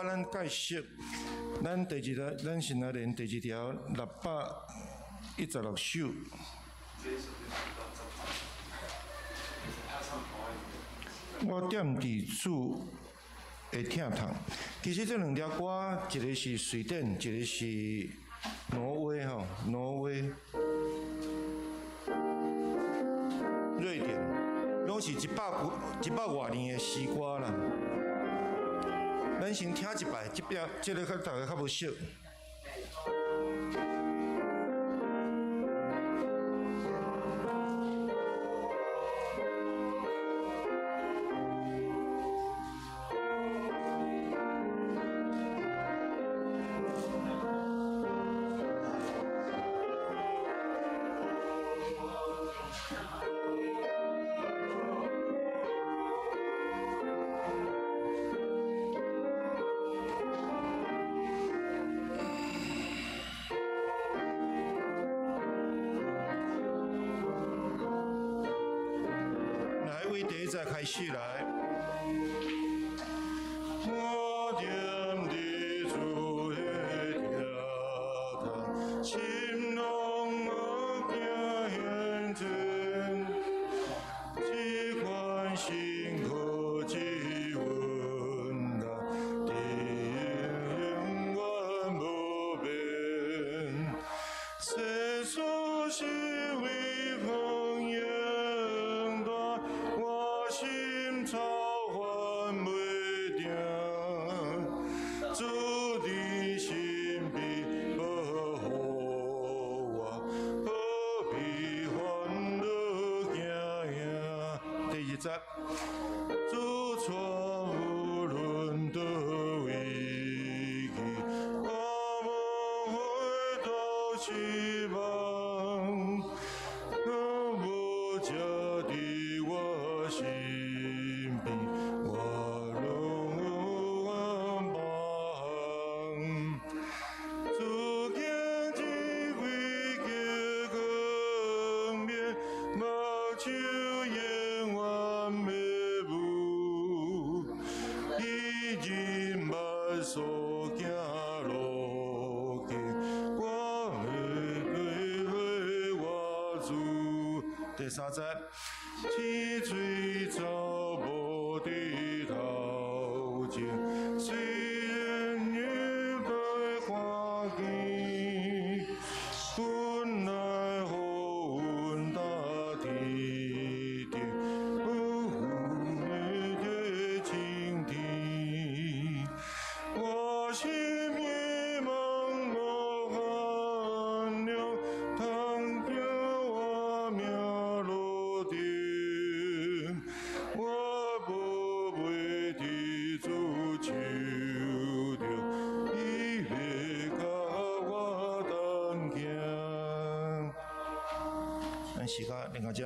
歌咱解释，咱第二条，咱先来练第二条616首。我踮佇主的疼痛。其實這兩條歌，一个是瑞典，一个是挪威吼，挪威、瑞典，攏是一百幾、一百外年的詩歌啦。咱先聽一擺，這邊這个較大家較無熟。來，為第一節開始來。我踮佇主的疼痛，心攏無驚現前，這款辛苦這困難，永遠無變。世俗是為風湧大，我心操煩袂定。主佇身邊保護我，何必煩惱驚嚇？第二節，主帶無論佗位去，我無回頭失望。若無才佇我身邊，我攏有安放。主行這位叫光明，目睭永遠袂霧。伊人萬所行路徑，我會跟隨我主。第三節，天水草無佇頭前，雖然有大看見，本來予阮搭天頂，不的青天。我心迷茫無寒涼，通叫我命路定。我寶貝佇主手中，伊會佮我同行。咱時間練到這。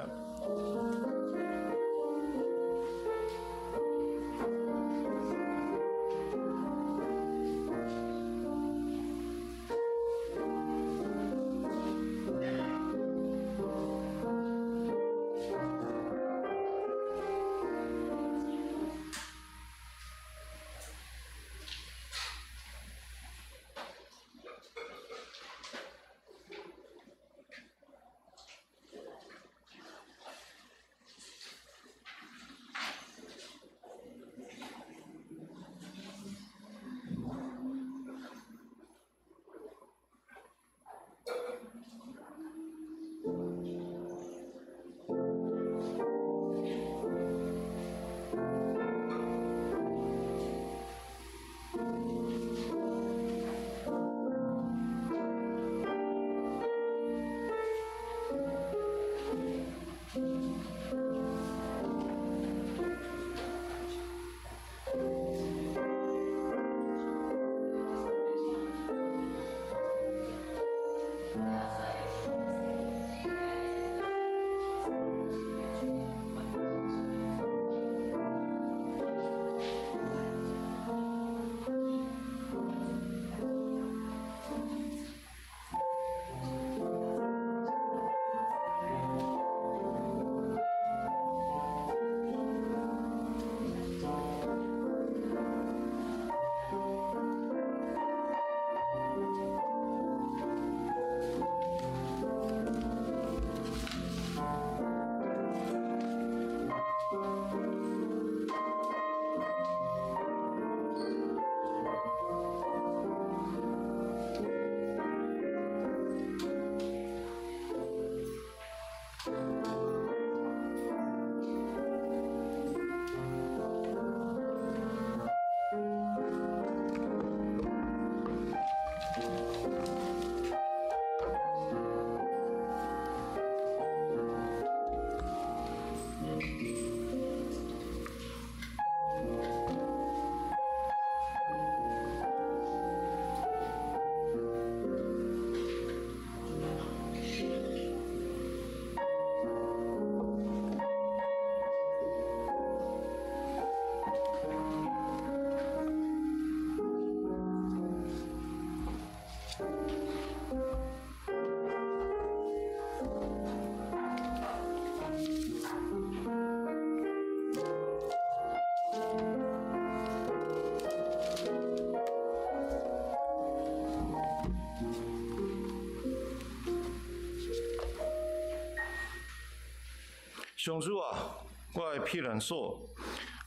上主啊，我的避難所，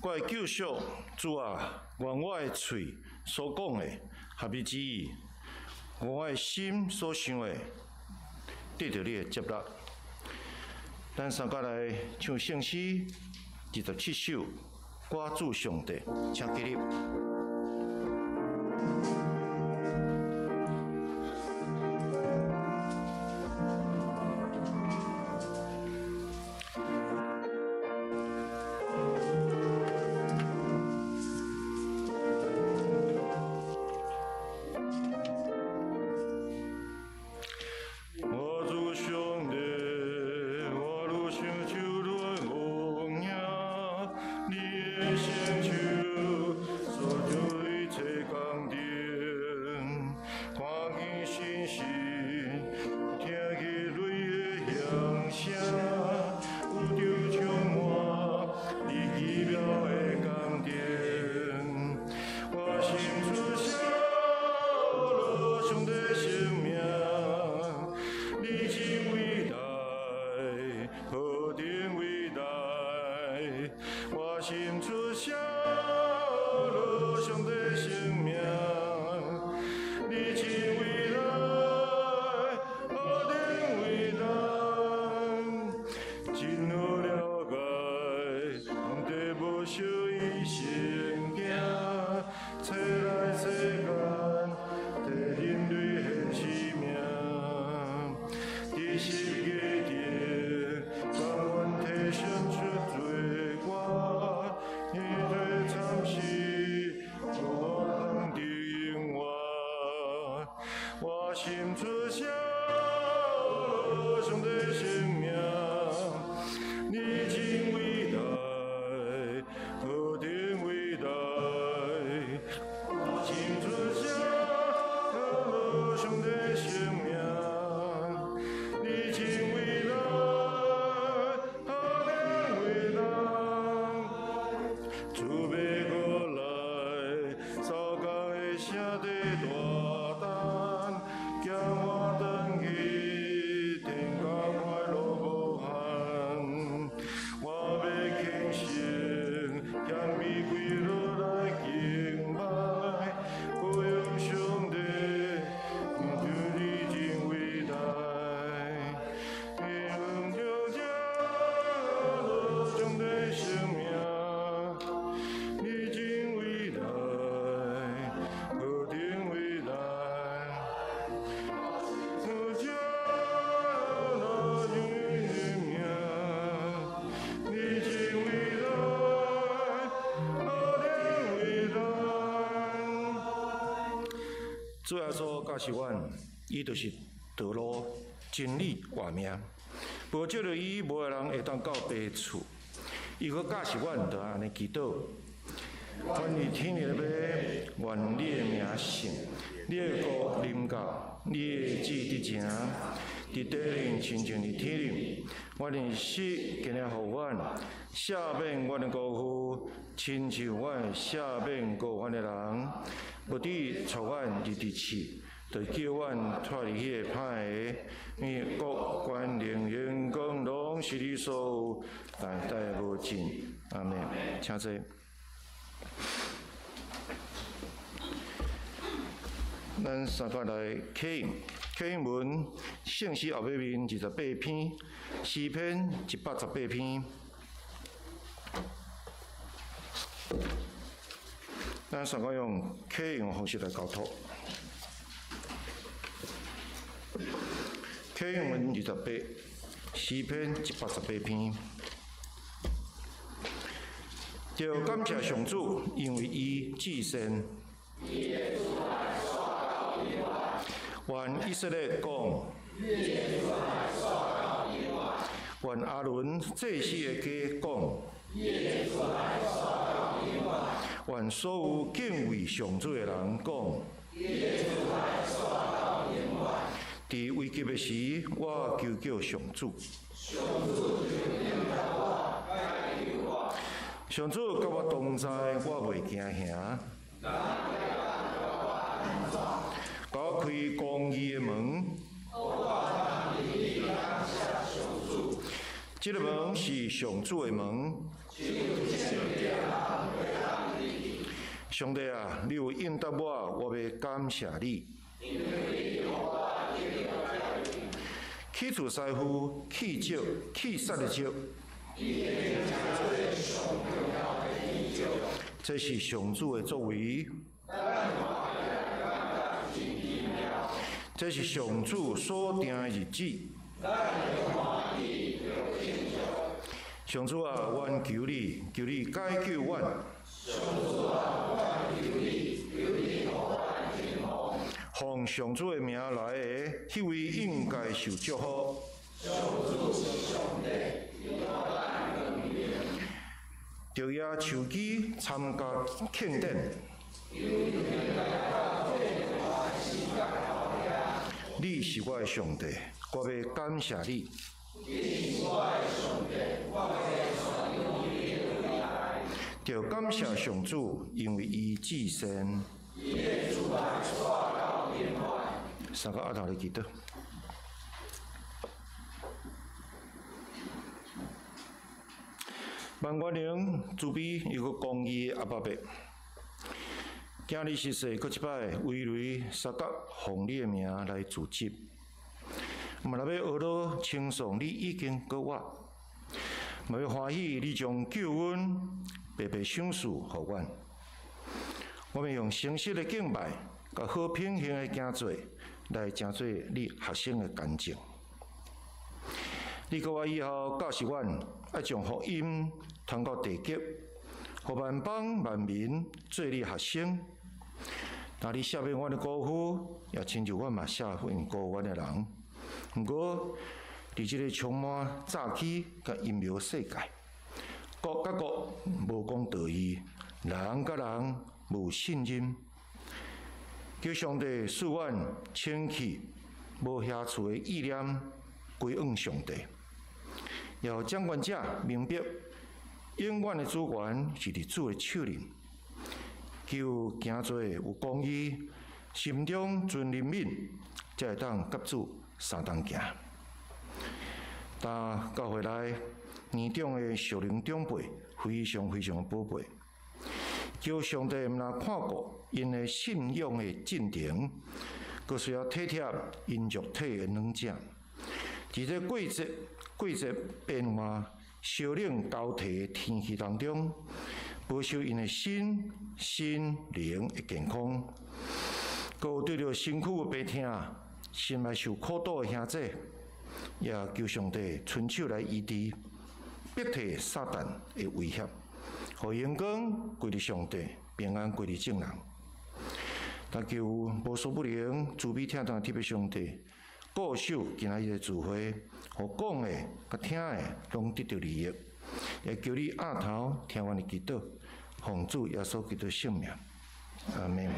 我的救贖，主啊，願我的喙所講的合你旨意，願我的心所想的得著你的接納。咱三個來唱聖詩27首，我主上帝，請起立。我主上帝，我愈想就愈有影，你的成就所造一切工程，看见星星，听见雷的响声，宇宙充满你奇妙的工程，我心出声上帝圣名。你真伟大，何等伟大！我心出声上帝圣名。你真伟大，何等伟大！真好了解，上帝无小伊成行，册内世间，替人类献生命。伫十架顶，甘愿提升出罪我，伊的惨死，我通得永活。我心出声上帝圣名，你真伟大，何等伟大！我心出声上帝圣名。你真伟大，何等伟大！主欲过来，糟糕的城地大胆，叫我转去天国快乐无限。我欲虔诚谦卑跪落来敬拜，高扬上帝，因你真伟大。你用着这上帝圣名，你真伟大，何等伟大！主这你的名，你真伟大，何等伟大！主耶稣教示阮，伊就是道路、真理、活命。無藉著伊，無一个人會當到父處。伊閣教示阮，就按呢祈禱：阮佇天的父，願你的名聖，你的國臨到，你的旨意執行，佇地頂親像佇天頂。阮的食今日予阮，赦免阮的過犯，親像阮赦免過犯的人，不致帶阮入佇試，就救阮脫離彼個歹的。因為國權能榮光攏是你所有，代代無盡。阿們，請坐。咱三個來啟用，啟用文聖詩後尾面28篇，詩篇118篇。咱三個用啟用方式來交托。啟用文28，詩篇118篇。著感謝上主，因為伊至善。願以色列講，願亞倫祭司的家講，願所有敬畏上主的人講。佇危急的時，我求叫上主。上主佮我同在，我袂驚嚇。共我開公義的門。這个門是上主的門。上帝啊，你有應答我，我欲感謝你。去除師傅，去石，去殺的石。這是上主的作為。這是上主所定的日子。上主啊，阮求你，求你解救阮。奉上主的名來的，彼位應該受祝福。著攑手機參加慶典。你是我的上帝，我欲感謝你。著感謝上主，因為伊至善。三個阿頭來祈禱。萬全能、慈悲又閣公義的阿爸父，今日實世閣一擺為雷相甲奉你的名來組織，嘛若欲學落稱頌你已經閣我，嘛欲歡喜你將救恩白白賞賜予阮。我們用誠實的敬拜，佮好品行的行做，來成做你學生的見證。你閣我以後教示阮，愛將福音傳到地極，予萬邦萬民做你學生。若你赦免阮的辜負，也親像阮嘛赦免辜負阮的人。毋過，佇這个充滿詐欺佮陰謀世界，國佮國無講道義，人佮人無信任。求上帝賜阮清氣、無瑕疵的意念，歸向上帝。也予掌權者明白，永遠的主權是佇主的手裡。求行做有公義，心中存憐憫，才會當佮主相同行。但教會內年長的屬靈長輩非常非常寶貝，求上帝毋但看顧𪜶的信仰的進程，閣需要體貼𪜶肉體的軟弱。佇這季節季節變換、燒冷交替的天氣當中，保守𪜶的身心靈的健康。閣有對著身軀的病痛、心內受苦毒的兄弟，也求上帝伸手來醫治，逼退撒旦的威脅，予榮光歸予上帝，平安歸予眾人。但求無所不能、慈悲疼痛的特別上帝，固守今仔日的聚會，予講的、佮聽的，攏得著利益。也求你額頭聽阮的祈禱，奉主耶穌基督聖名，阿們。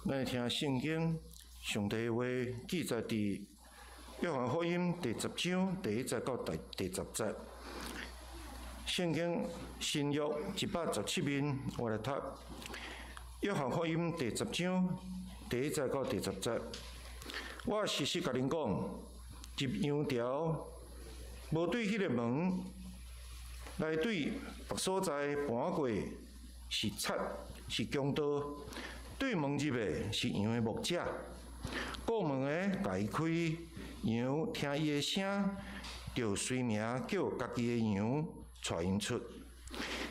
咱聽聖經，上帝的話記載佇約翰福音第十章第一節到第十節。聖經新約117面，我來讀約翰福音第十章第一節到第十節。我實實共恁講，入羊牢無對彼个門來對別所在盤過是賊是強盜。對門入的是羊的牧者，顧門的共伊開，羊聽伊的聲，就隨名叫家己的羊，帶𪜶出。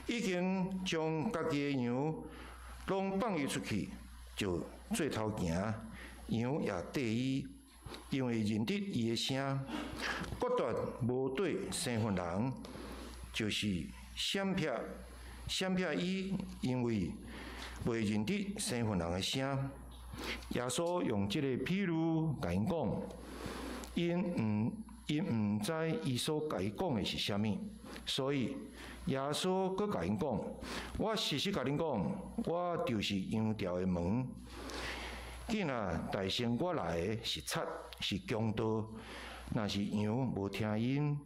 已經將家己的羊攏放伊出去，就做頭行，羊也綴伊，因為認得伊的聲。決斷無綴生份人，就是閃避閃避伊，因為袂認得生份人的聲。耶穌用這個譬喻共𪜶講，𪜶毋知伊所共伊講的是啥物，所以耶穌閣共𪜶講：我實實共恁講，我就是羊牢的門。囝仔代先我來的是賊，是強盜，若是羊無聽𪜶。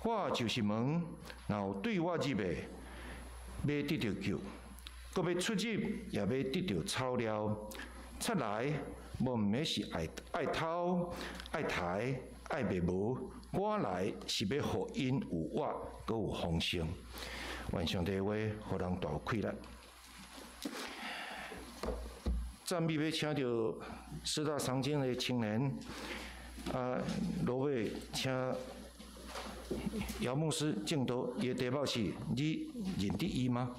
我就是門，若有對我入的，欲得著救，閣欲出入，也欲得著草料。賊來，無毋免是愛愛偷、愛刣、愛滅無。我來是欲予𪜶有活，閣有豐盛。願上帝的話，予人大有氣力。讚美欲請著師大商經的青年，啊，落尾請姚牧師證道，伊的題目是：你認得伊嗎？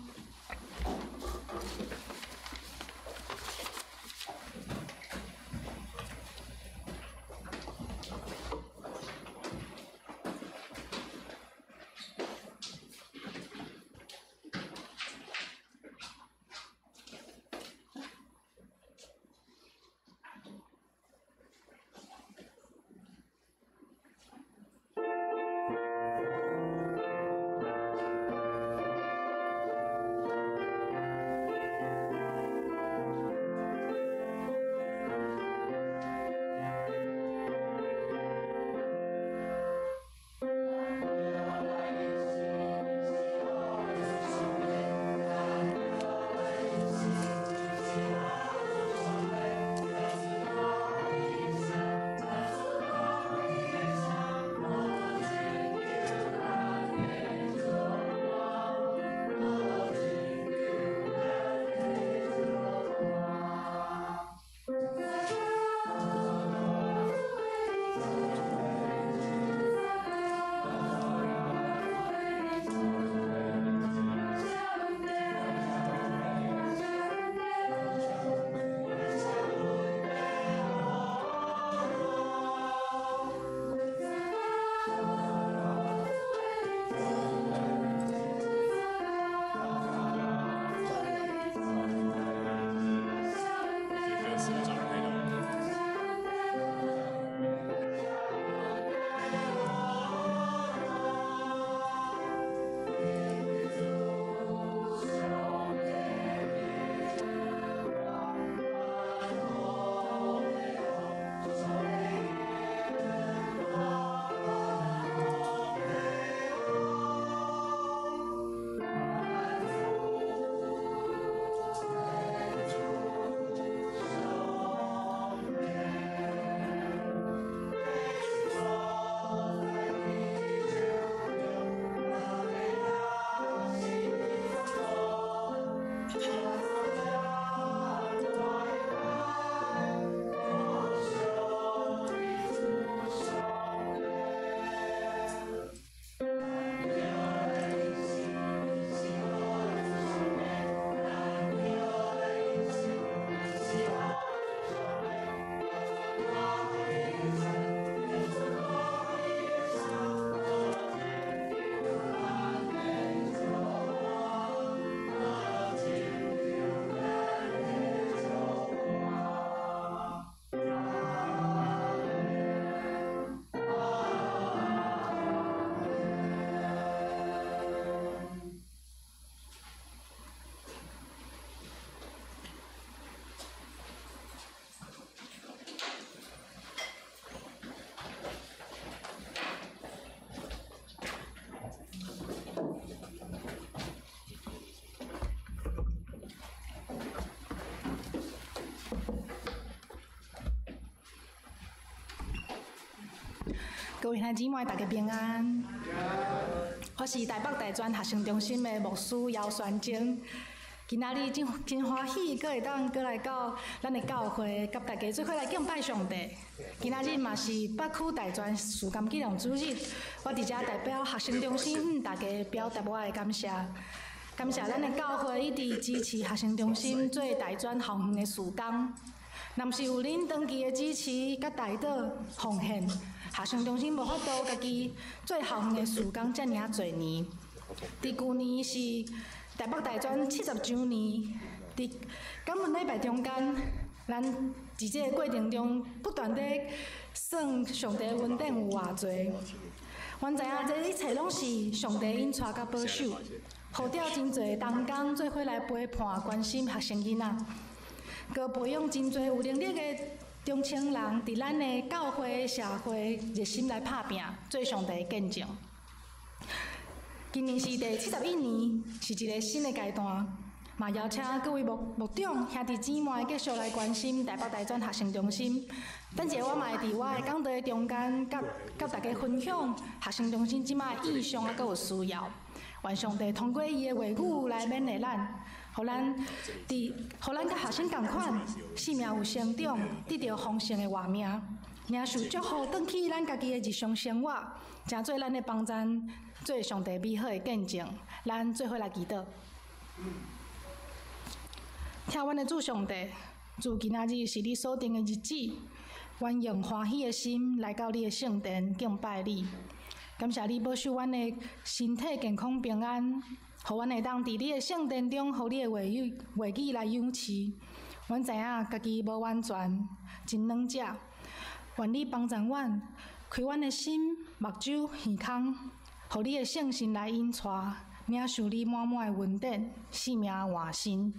各位兄弟姊妹，大家平安。我是台北大專學生中心的牧師姚宣貞。今仔日真真歡喜，閣會當閣來到咱的教會，佮大家做伙來敬拜上帝。今仔日嘛是北區大專事工紀念主日，我佇遮代表學生中心向大家表達我的感謝。感謝咱的教會一直支持學生中心做大專校園的事工。若毋是有恁長期的支持佮代禱奉獻，學生中心無法度家己做校園的事工遮爾仔濟年。佇舊年是台北大專70週年，佇感恩禮拜中間，咱佇這個過程中不斷咧算上帝恩典有偌濟。阮知影這一切攏是上帝引帶佮保守，呼召真濟同工做伙來陪伴關心學生囡仔，閣培養真濟有能力的中青人，佇咱的教會社會熱心來拍拚，做上帝的見證。今年是第71年，是一個新的階段，嘛邀請各位牧牧長、兄弟姊妹繼續來關心台北大專學生中心。等一下我嘛會佇我的講道的中間，佮佮大家分享學生中心這擺的異象啊，閣有需要。願上帝通過伊的話語來勉勵咱，予咱佇，予咱佮學生仝款，生命有成長，得著豐盛的活命，領受祝福，轉去咱家己的日常生活，成做咱的幫贊，做上帝美好的見證。咱做伙來祈禱。疼阮的主上帝，主今仔日是你所定的日子，阮用歡喜的心來到你的聖殿敬拜你。感謝你保守阮的身體健康平安，予阮會當佇你的聖殿中，予你的話語話語來養飼。阮知影家己無完全，真軟弱，願你幫助阮，開阮的心、目睭、耳孔，予你的聖神來引帶，領受你滿滿的恩典，生命換新。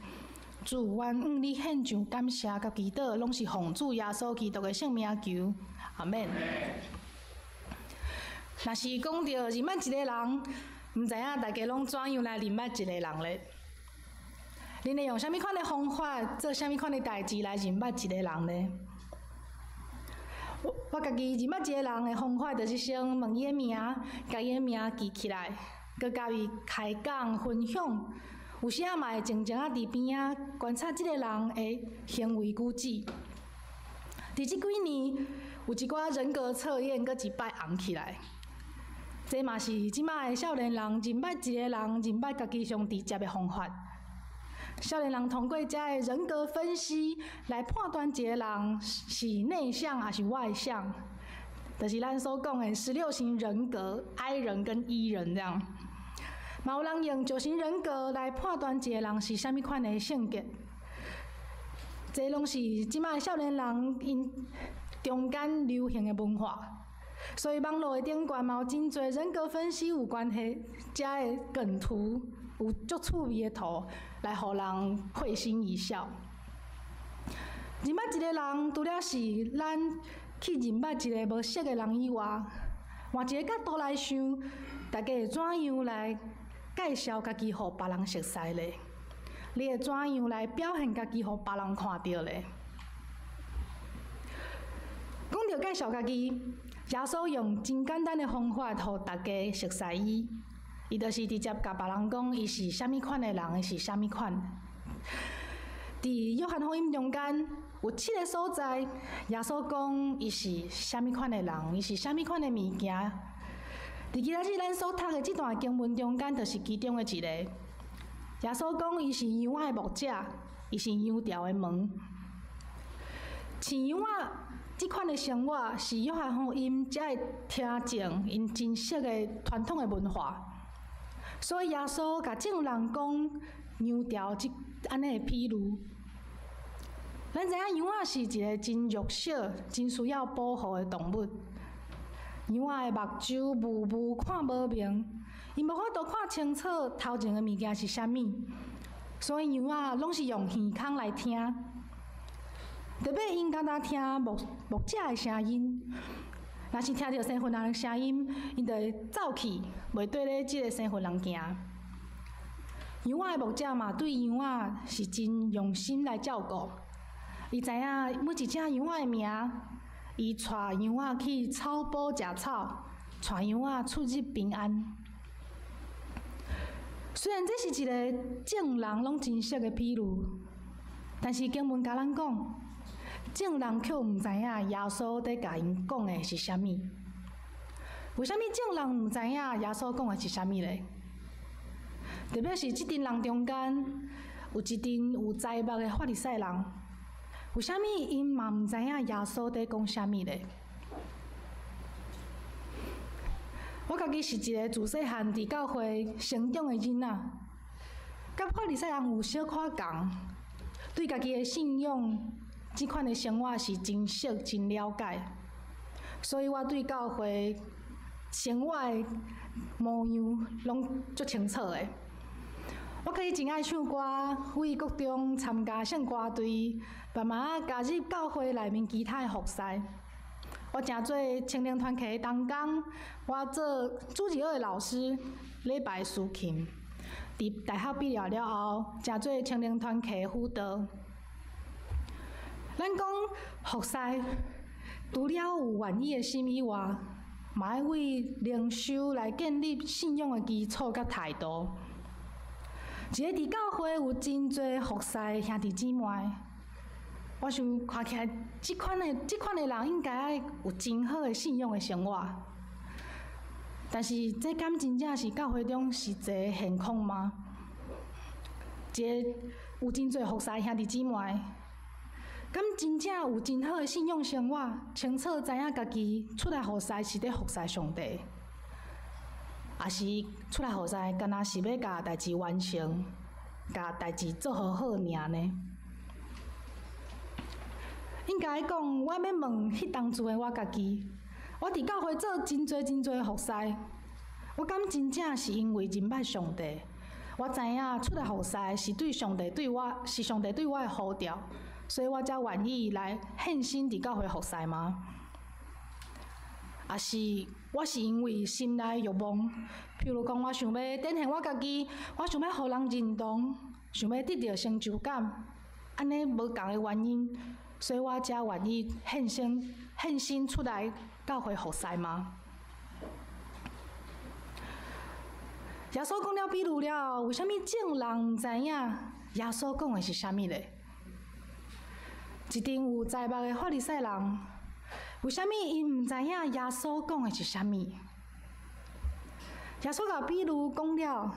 主，阮向你獻上感謝佮祈禱，攏是奉主耶穌基督的聖名求，阿們。若是講著認捌一個人，毋知影大家攏怎樣來認捌一個人咧？恁會用啥物款的方法，做啥物款的代誌來認捌一個人咧？我我家己認捌一個人的方法，就是先問伊的名，共伊的名記起來，閣共伊開講分享。有時仔嘛會靜靜仔佇邊仔觀察這個人的行為舉止。佇這幾年，有一寡人格測驗閣一擺紅起來。這嘛是這擺的少年人認捌一個人、認捌家己上直接的方法。少年人通過這个人格分析來判斷一個人是內向抑是外向，就是咱所講的16型人格，I 人跟 E 人這樣。嘛有人用九型人格來判斷一個人是啥物款的性格。這攏是這擺少年人𪜶中間流行的文化，所以網路的頂懸嘛有真濟人格分析有關係遮的梗圖，有足趣味的圖，來予人會心一笑。認捌一個人，除了是咱去認捌一個無識的人以外，換一個角度來想，大家會怎樣來介紹家己予別人熟似咧？你會怎樣來表現家己予別人看著咧？講著介紹家己，耶穌用真簡單的方法，予大家熟似伊。伊就是直接共別人講，伊是啥物款的人，伊是啥物款。佇約翰福音中間有七个所在，耶穌講伊是啥物款的人，伊是啥物款的物件。佇今仔日咱所讀的這段經文中間，就是其中的一個。耶穌講伊是羊仔的牧者，伊是羊牢的門。飼羊仔這款的生活是約翰福音遮的聽眾𪜶真熟的傳統的文化，所以耶穌共眾人講羊牢這按呢的比喻。咱知影羊仔是一个真弱小、真需要保護的動物。羊仔的目睭霧霧看無明，𪜶無法度看清楚頭前的物件是啥物，所以羊仔攏是用耳孔來聽。特別𪜶敢若聽牧牧者的聲音，若是聽著生份人的聲音，𪜶就會走去，袂綴咧這个生份人行。羊仔的牧者嘛，對羊仔是真用心來照顧。伊知影每一隻羊仔的名，伊帶羊仔去草埔食草，帶羊仔出入平安。雖然這是一个眾人攏真熟的比喻，但是經文共咱講，眾人卻毋知影耶穌佇共𪜶講的是啥物。為啥物眾人毋知影耶穌講的是啥物咧？特別是這陣人中間，有一陣有才目的法利賽人，為啥物𪜶嘛毋知影耶穌佇講啥物咧？我家己是一个自細漢佇教會成長的囡仔，佮法利賽人有小可仝，對家己的信仰這款的生活是真熟、真了解，所以我對教會生活的模樣攏足清楚的。我開始真愛唱歌，為國中參加聖歌隊，慢慢仔加入教會內面其他的服侍。我成做青年團契的同工，我做主日學的老師，禮拜司琴。佇大學畢業了後，成做青年團契的輔導。咱講服侍，除了有願意的心以外，嘛愛為靈修來建立信仰的基礎佮態度。一个佇教會有真濟服侍的兄弟姊妹，我想看起來，這款的人應該愛有真好的信仰的生活。但是，這敢真正是教會中實際的現況嗎？一个有真濟服侍的兄弟姊妹，敢真正有真好的信仰生活，清楚知影家己出來服侍是咧服侍上帝，抑是出來服侍，敢若是欲共代誌完成，共代誌做好好爾呢？應該講，我欲問彼當陣的我家己，我佇教會做真濟真濟服侍，我敢真正是因為認捌上帝？我知影出來服侍是對上帝對我，是上帝對我的呼召，所以我才願意來獻身佇教會服侍嗎？抑是我是因為心內欲望，譬如講，我想欲展現我家己，我想欲予人認同，想欲得著成就感，按呢無仝的原因，所以我才願意獻身出來教會服侍嗎？耶穌講了比喻了後，為啥物眾人毋知影耶穌講的是啥物咧？一定有才目的法利賽人，為啥物𪜶毋知影耶穌講的是啥物？耶穌共比喻講了，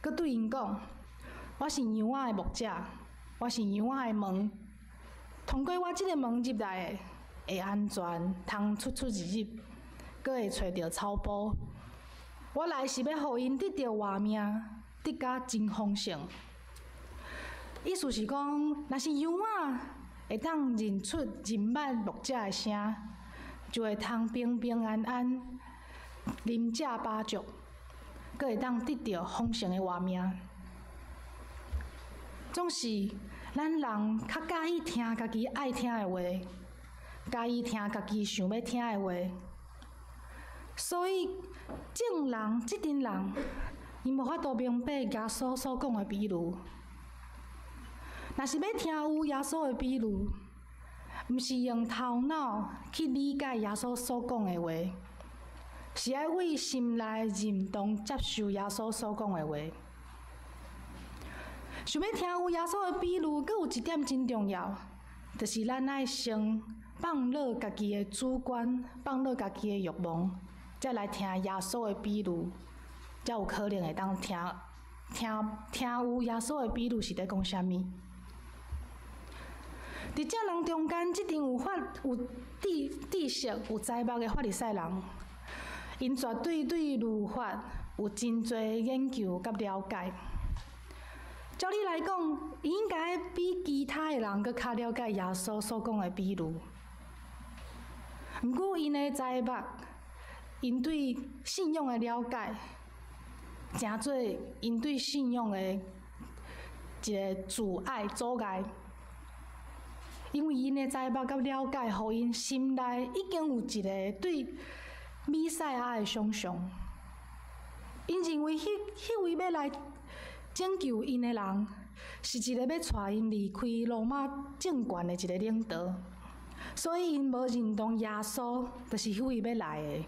閣對𪜶講：我是羊仔的牧者，我是羊仔的門。通過我這个門入來的，會安全，通出出入入，閣會揣著草埔。我來是欲予𪜶得著活命，得甲真豐盛。意思是講，若是羊仔會當認出認捌牧者的聲，就會通平平安安啉食飽足，閣會當得著豐盛的活命。總是咱人較佮意聽家己愛聽的話，佮意聽家己想欲聽的話，所以眾人這陣人，𪜶無法度明白耶穌所講的比喻。若是欲聽有耶穌的比喻，毋是用頭腦去理解耶穌所講的話，是愛為心內認同接受耶穌所講的話。想欲聽有耶穌的比喻，閣有一點真重要，就是咱愛先放落家己的主觀，放落家己的欲望，才來聽耶穌的比喻，才有可能會當聽有耶穌的比喻是佇講啥物。佇眾人中間，這陣有法有知識、有才目的法利賽人，𪜶絕對對律法有真濟研究佮了解。照理來講，𪜶應該比其他的人閣較了解耶穌所講的比喻。毋過，𪜶的才目，𪜶對信仰的了解，成做𪜶對信仰的一个阻礙、阻礙。因為𪜶的才目佮了解，予𪜶心內已經有一个對彌賽亞的想像。𪜶認為彼位欲來拯救𪜶的人，是一个欲帶𪜶離開羅馬政權的一个領導，所以𪜶無認同耶穌就是彼位欲來的。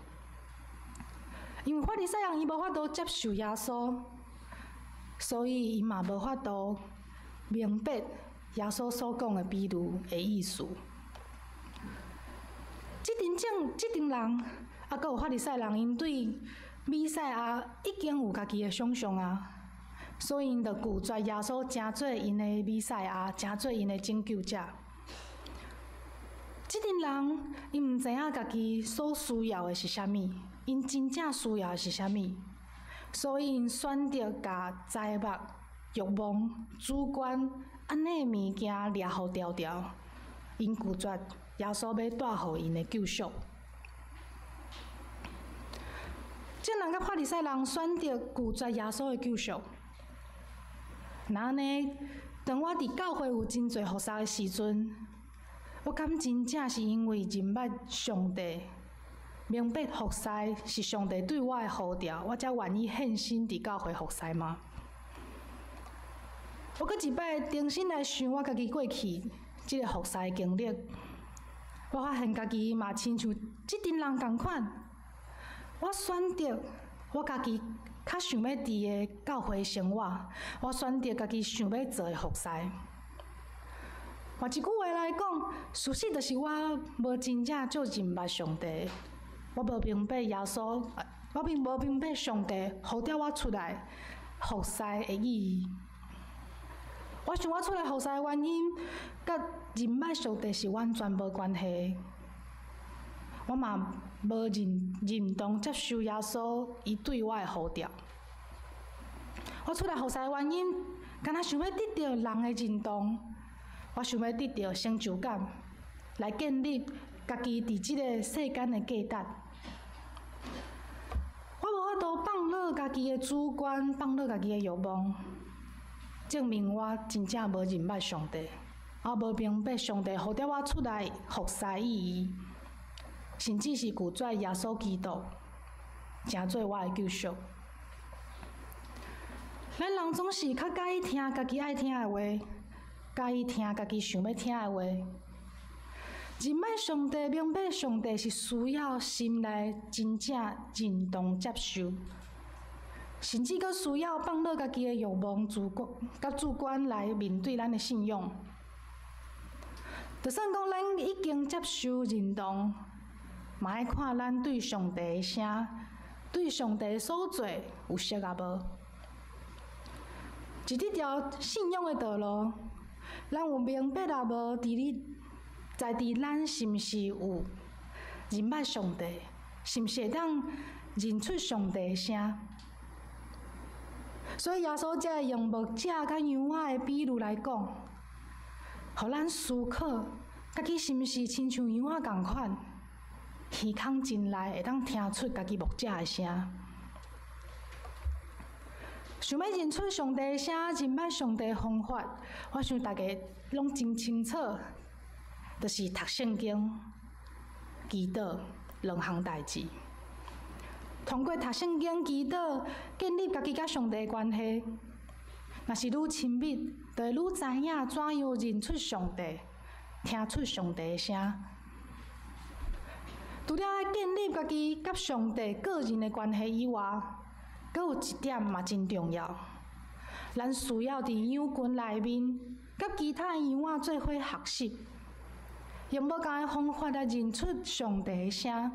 因為法利賽人伊無法度接受耶穌，所以𪜶嘛無法度明白耶穌所講的比喻的意思。這陣人，啊，閣有法利賽人，𪜶對彌賽亞已經有家己的想像啊，所以𪜶就拒絕耶穌，成做𪜶的彌賽亞，成做𪜶的拯救者。這陣人，𪜶毋知影家己所需要的是啥物，𪜶真正需要的是啥物，所以𪜶選擇共財物、欲望、主觀按呢的物件掠予牢牢， 𪜶拒絕耶穌欲帶予𪜶的救贖。眾人佮法利賽人選擇拒絕耶穌的救贖。若按呢，當我佇教會有真濟服侍的時陣，我敢真正是因為認捌上帝，明白服侍是上帝對我的呼召，我才願意獻身佇教會服侍嗎？我閣一擺重新來想我家己過去這个服侍的經歷，我發現家己嘛親像這陣人仝款。我選擇我家己較想欲佇的教會生活，我選擇家己想欲做的服侍。換一句話來講，事實就是我無真正足認捌上帝，我無明白耶穌，我並無明白上帝呼召我出來服侍的意義。我想我出來服侍的原因，佮認捌上帝是完全無關係。我嘛無認同接受耶穌伊對我的呼召。我出來服侍的原因，敢若想欲得著人的認同，我想欲得著成就感，來建立家己佇這个世間的價值。我無法度放落家己的主觀，放落家己的欲望，證明我真正無認捌上帝，我無明白上帝呼召我出來服侍意義，甚至是拒絕耶穌基督，成做我的救贖。咱人總是較佮意聽家己愛聽的話，佮意聽家己想欲聽的話。認捌上帝，明白上帝是需要心內真正認同接受，甚至閣需要放落家己的欲望、主觀佮主觀來面對咱的信仰。就算講咱已經接受認同，嘛愛看咱對上帝的聲，對上帝所做有熟抑無？佇這條信仰的道路，咱有明白抑無？佇你在佇咱是毋是有認捌上帝？是毋是會當認出上帝的聲？所以耶穌才會用牧者佮羊仔的比喻來講，予咱思考，家己是毋是親像羊仔仝款，耳孔真利，會當聽出家己牧者的聲。想欲認出上帝的聲，認捌上帝的方法，我想大家攏真清楚，就是讀聖經、祈禱兩項代誌。通過讀聖經、祈禱，建立家己佮上帝的關係。若是愈親密，就會愈知影怎樣認出上帝，聽出上帝的聲。除了愛建立家己佮上帝個人的關係以外，閣有一點嘛真重要，咱需要佇羊群內面，佮其他羊仔做伙學習，用無仝的方法來認出上帝的聲。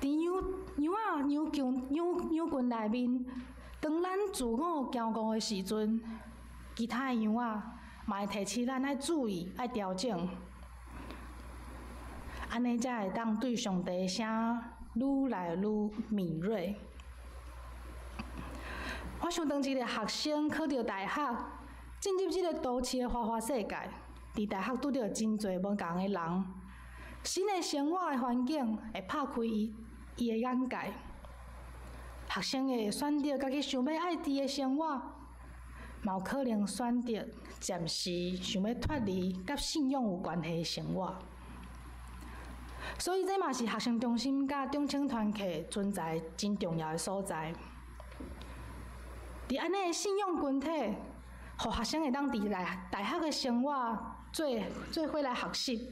佇羊羊仔羊群羊羊群內面，當咱自我驕傲的時陣，其他的羊仔嘛會提醒咱愛注意、愛調整，按呢才會當對上帝的聲愈來愈敏銳。我想當一个學生考著大學，進入這个都市的花花世界，佇大學拄著真濟無仝的人，新的生活的環境會拍開伊伊的眼界。學生會選擇家己想欲愛佇的生活，嘛有可能選擇暫時想欲脫離佮信仰有關係的生活。所以這嘛是學生中心佮中青團契存在真重要的所在。佇按呢的信仰群體，予學生會當佇來大學的生活做做伙來學習，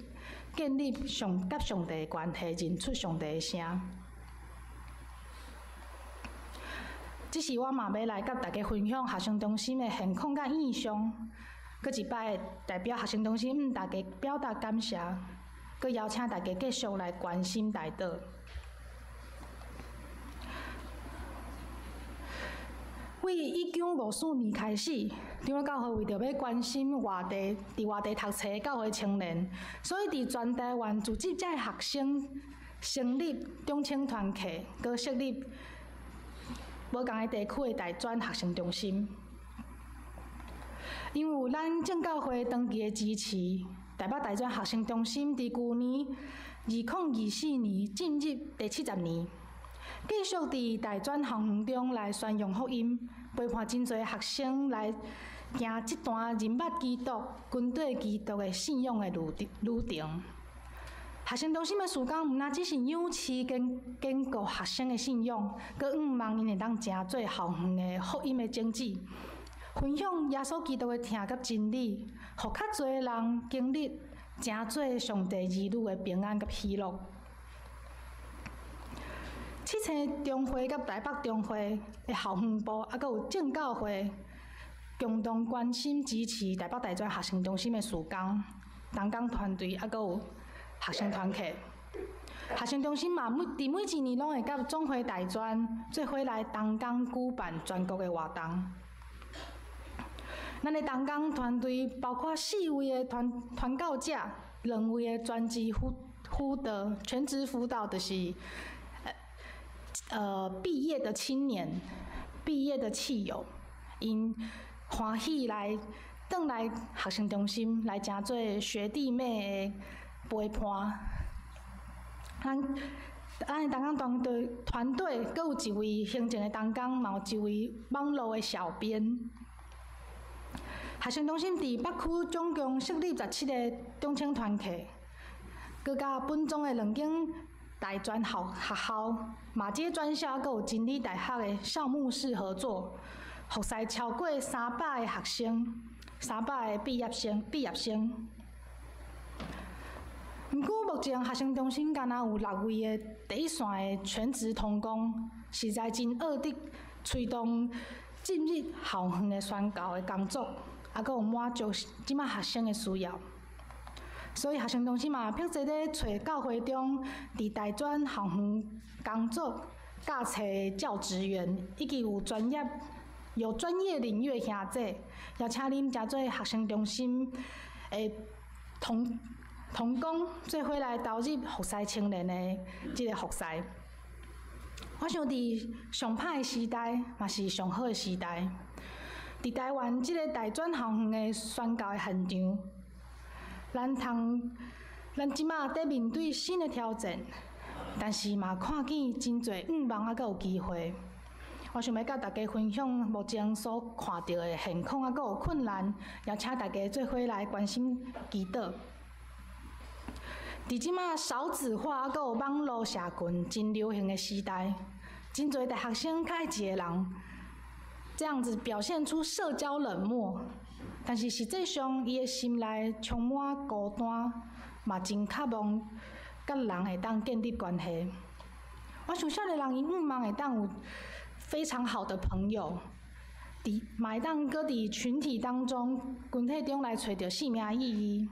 建立上佮上帝的關係，認出上帝的聲。這是我嘛欲來佮大家分享學生中心的現況佮印象。閣一擺代表學生中心向大家表達感謝，閣邀請大家繼續來關心大島。為1954年開始，長老教會為著欲關心外地佇外地讀冊的教會青年，所以佇全台灣組織這學生成立中青團契，閣設立無仝的地區的大專學生中心。因為有咱正教會長期的支持，台北大專學生中心佇舊年2024年進入第70年，繼續佇大專校園中來宣揚福音，陪伴真濟學生來行這段認捌基督、跟綴基督的信仰的旅程。學生中心的事工，毋但只是養飼堅堅固學生的信仰，閣向望𪜶會當成做校園的福音的種子，分享耶穌基督的疼佮真理，予較濟人經歷成做上帝兒女的平安佮喜樂。七星中會佮台北中會的校園部，猶閣有正教會共同關心支持台北大專學生中心的事工，同工團隊，猶閣有學生團契。學生中心嘛，佇每一年攏會佮總會大專做伙來同工舉辦全國的活動。咱的同工團隊包括四位的傳教者，兩位的專職輔導，全職輔導就是畢業的青年，畢業的契友，𪜶歡喜來轉來學生中心來成做學弟妹的陪伴。咱的同工團隊，閣有一位行政的同工，嘛有一位網路的小編。學生中心佇北區總共設立17個中青團契，閣佮本總的兩間大專學校、馬偕專校，閣有真理大學的校牧室合作，服侍超過300個學生，300個畢業生。毋過目前學生中心敢若有六位的第一線的全職同工，實在真厄得催動進入校園的宣教的工作，猶閣有滿足這馬學生的需要。所以學生中心嘛，迫切咧揣教會中佇大專校園工作教冊的教職員，以及有專業領域的兄姐，邀請恁成做學生中心的同工，做伙來投入服侍青年的這个服侍。我想佇上歹的時代，嘛是上好的時代。佇台灣這个大專校園的宣教的現場，咱這馬佇面對新的挑戰，但是嘛看見真濟向望猶閣有機會。我想欲佮大家分享目前所看著的現況猶閣有困難，也請大家做伙來關心祈禱。佇這馬少子化猶閣有網路社群真流行的時代，真濟大學生較愛一个人，這樣子表現出社交冷漠，但是實際上伊的心內充滿孤單，嘛真渴望佮人會當建立關係。我想少年人𪜶向望會當有非常好的朋友，佇嘛會當閣佇群體當中、群體中來揣著生命意義。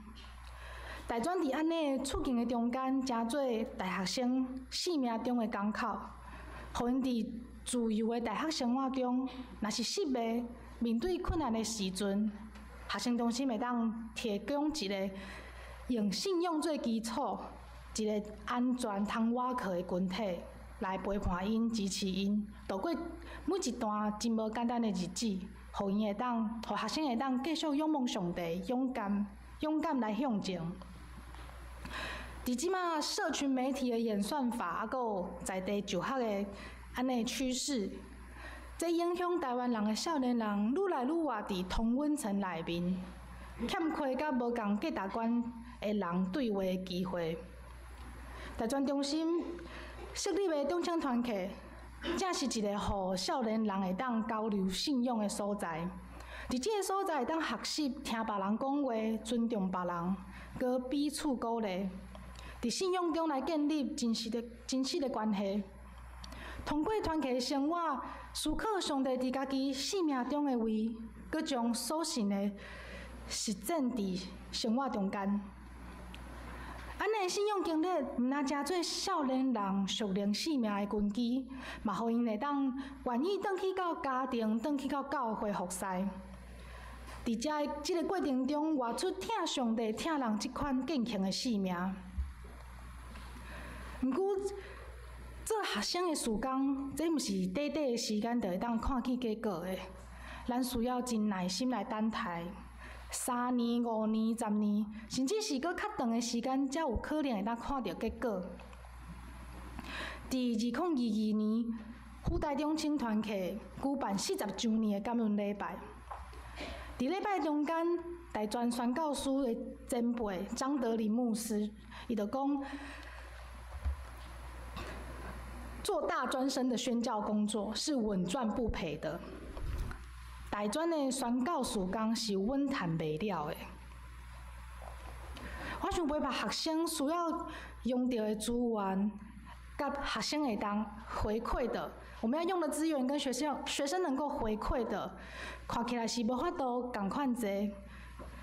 大專佇按呢處境的中間，成做大學生生命中的港口，予𪜶佇自由的大學生活中，若是失敗，面對困難的時陣，學生中心會當提供一个用信仰做基礎，一个安全通倚靠的群體來陪伴𪜶、支持𪜶，度過每一段真無簡單的日子，予學生會當繼續仰望上帝，勇敢、勇敢來向前。佇這馬社群媒體的演算法，猶閣有在地就學的按呢趨勢，這影響台灣人的少年人愈來愈活佇同溫層內面，欠缺佮無仝價值觀的人對話的機會。大專中心設立的中青團契，正是一个予少年人會當交流信仰的所在。佇這个所在會當學習聽別人講話，尊重別人，閣彼此鼓勵。佇信仰中來建立真實的關係，通過團契的生活，思考上帝佇家己生命中的位，閣將所信的實踐佇生活中間。按呢信仰經歷，毋但成做少年人屬靈生命的根基，嘛予𪜶會當願意轉去到家庭，轉去到教會服侍。佇這个過程中，活出疼上帝、疼人這款敬虔的生命。毋過，做學生的事工，這毋是短短的時間就會當看見結果的。咱需要真耐心來等待。3年、5年、10年，甚至是閣較長的時間，才有可能會當看著結果。佇2022年，輔大中青團契舉辦40週年的感恩禮拜。佇禮拜中間，大專宣教師的前輩張德林牧師，伊就講，做大專生的宣教工作是穩賺不賠的。大專的宣教事工是穩趁袂了的。我想陪伴學生需要用著的資源，佮學生會當回饋的，我們要用的資源跟學生能夠回饋的，看起來是無法度仝款濟，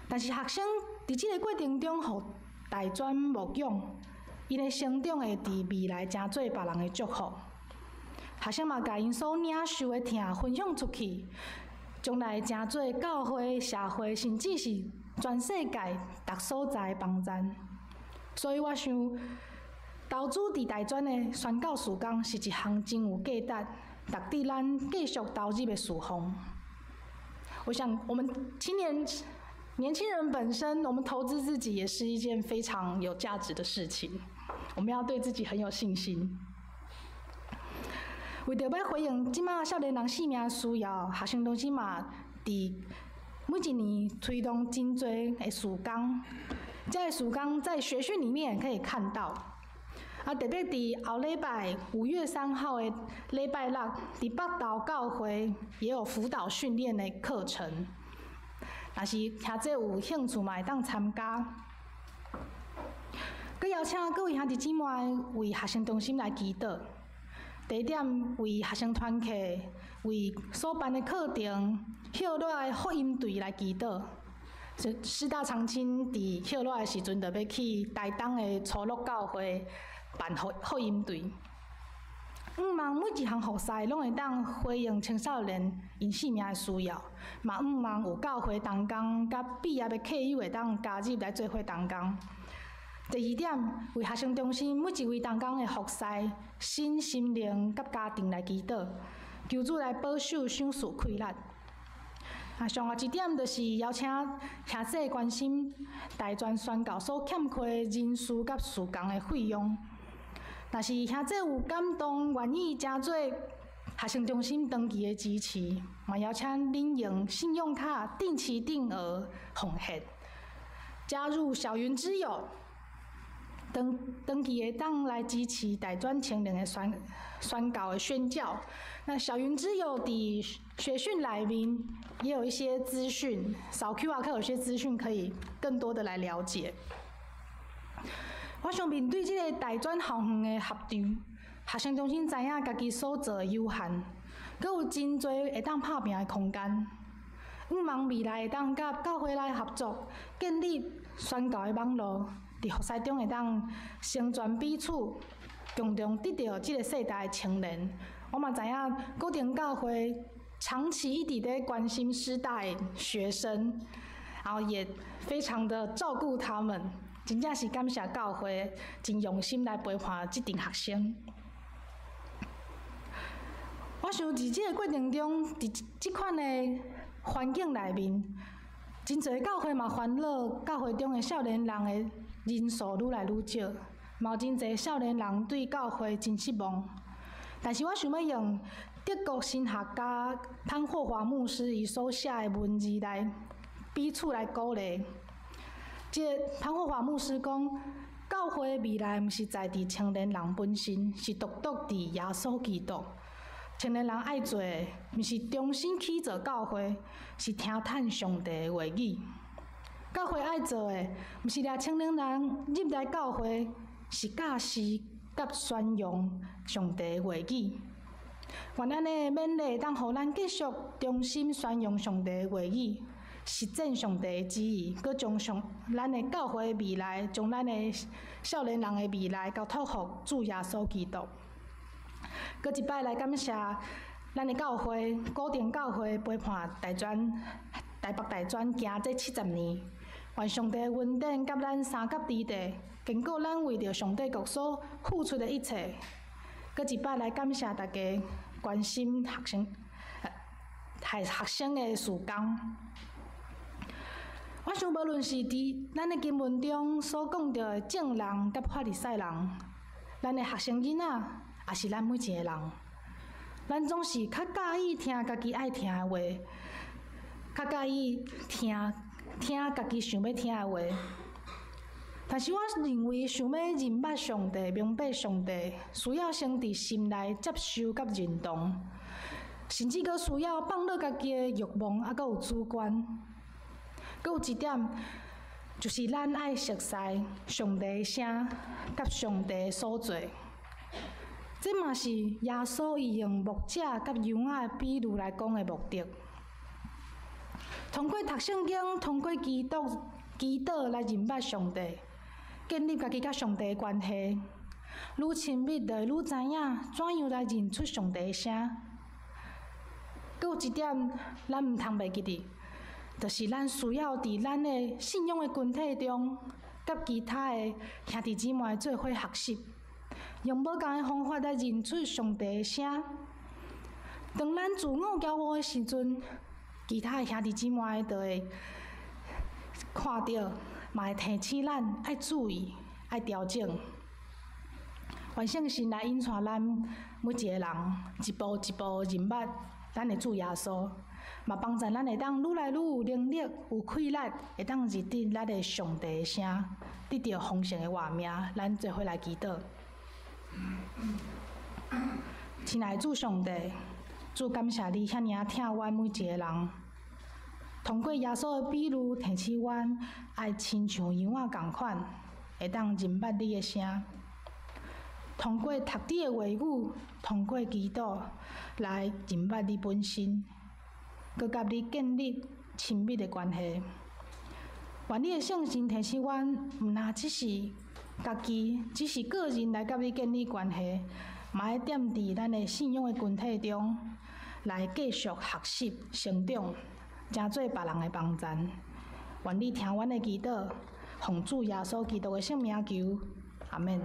但是學生佇這個過程中，予大專牧養，𪜶的成長會佇未來成做別人的祝福。學生嘛，共𪜶所領受的疼分享出去，將來會成做教會、社會，甚至是全世界逐所在的幫贊。所以我想，投資佇大專的宣教事工是一項真有價值、值得咱繼續投入的事奉。我想，我們青年年輕人本身，我們投資自己也是一件非常有價值的事情。我們要對自己很有信心。為著欲回應這馬少年人性命需要，學生中心嘛，佇每一年推動真濟的事工。這个事工在學訊裡面可以看到。啊，特別佇後禮拜5月3號的禮拜六，佇北投教會也有輔導訓練的課程。若是兄弟有興趣嘛，會當參加。閣邀請各位兄弟姊妹為學生中心來祈禱。第一點，為學生團契、為所辦的課程、歇熱的福音隊來祈禱。師大長青佇歇熱的時陣，就欲去台東的初鹿教會辦福音隊。向望每一項服事攏會當回應青少年𪜶性命的需要，嘛向望有教會同工佮畢業的客友會當加入來做伙同工。第二點，為學生中心每一位同工的服事、身心靈佮家庭來祈禱，求主來保守、賞賜氣力。啊，上後一點就是邀請兄弟關心大專宣教所欠缺人事佮事工的費用。若是兄弟有感動，願意成做學生中心長期的支持，嘛邀請恁用信用卡定期定額奉獻，加入小雲之友。長長期會當來支持大專青年的宣教的宣教。那小雲之友佇學訊內面也有一些資訊，掃 QR code 有些資訊可以更多的來了解。我想面對這个大專校園的合場，學生中心知影家己所做的有限，閣有真濟會當拍拚的空間。向望未來會當佮教會來合作，建立宣教的網路。佇服事中會當成全彼此，共同得著這个世代的青年。我嘛知影，古亭教會長期一直咧關心師大的學生，然後也非常的照顧他們。真正是感謝教會真用心來陪伴這陣學生。我想佇這个過程中，佇這款的環境內面，真濟教會嘛煩惱，教會中的少年人的人數愈來愈少，嘛有真濟少年人對教會真失望。但是我想欲用德國神學家潘霍華牧師伊所寫的文字來彼此來鼓勵。這个潘霍華牧師講，教會未來毋是在佇青年人本身，是獨獨佇耶穌基督。青年人愛做的，毋是重新起造教會，是聽探上帝的話語。教會愛做的，毋是掠青年人入來教會，是教示佮宣揚上帝的話語。願按呢勉勵，當予咱繼續忠心宣揚上帝的話語，實踐上帝的旨意，閣將上咱的教會未來，將咱的少年人的未來，交託予主耶穌基督。閣一擺來感謝咱的教會，古亭教會陪伴大專、台北大專行這70年，願上帝的恩典佮咱三甲佇地，堅固咱為著上帝國所付出的一切。閣一擺來感謝大家關心學生，學學生的事工。我想，無論是佇咱的經文中所講著的眾人佮法利賽人，咱的學生囡仔，抑是咱每一个人，咱總是較佮意聽家己愛聽的話，較佮意聽聽家己想欲聽的話。但是我認為，想欲認捌上帝、明白上帝，需要先佇心內接受佮認同，甚至閣需要放落家己的欲望，猶閣有主觀。閣有一點，就是咱愛熟似上帝的聲，佮上帝所做。這嘛是耶穌伊用牧者佮羊仔的比喻來講的目的。通過讀聖經，通過祈禱、祈禱來認捌上帝，建立家己佮上帝的關係。愈親密，就會愈知影怎樣來認出上帝的聲。閣有一點，咱毋通袂記得，就是咱需要佇咱的信仰的群體中，佮其他的兄弟姊妹做伙學習，用無仝的方法來認出上帝的聲。當咱自我驕傲的時陣，其他的兄弟姊妹就會看著，嘛會提醒咱愛注意、愛調整。願聖神來引帶咱每一个人，一步一步認捌咱的主耶穌，嘛幫助咱會當愈來愈有能力、有氣力，會當認得咱的上帝的聲，得著豐盛的活命。咱做伙來祈禱。親愛的主上帝，主感謝你遐爾仔疼阮每一个人，通過耶穌的比喻提醒阮，愛親像羊仔仝款，會當認捌你的聲。通過讀你的話語，通過祈禱來認捌你本身，閣佮你建立親密的關係。願你的聖神提醒阮，毋若只是家己，只是個人來佮你建立關係，嘛愛踮佇咱的信仰的群體中來繼續學習成長，成做別人的幫贊。願你聽阮的祈禱，奉主耶穌基督的聖名求，阿們。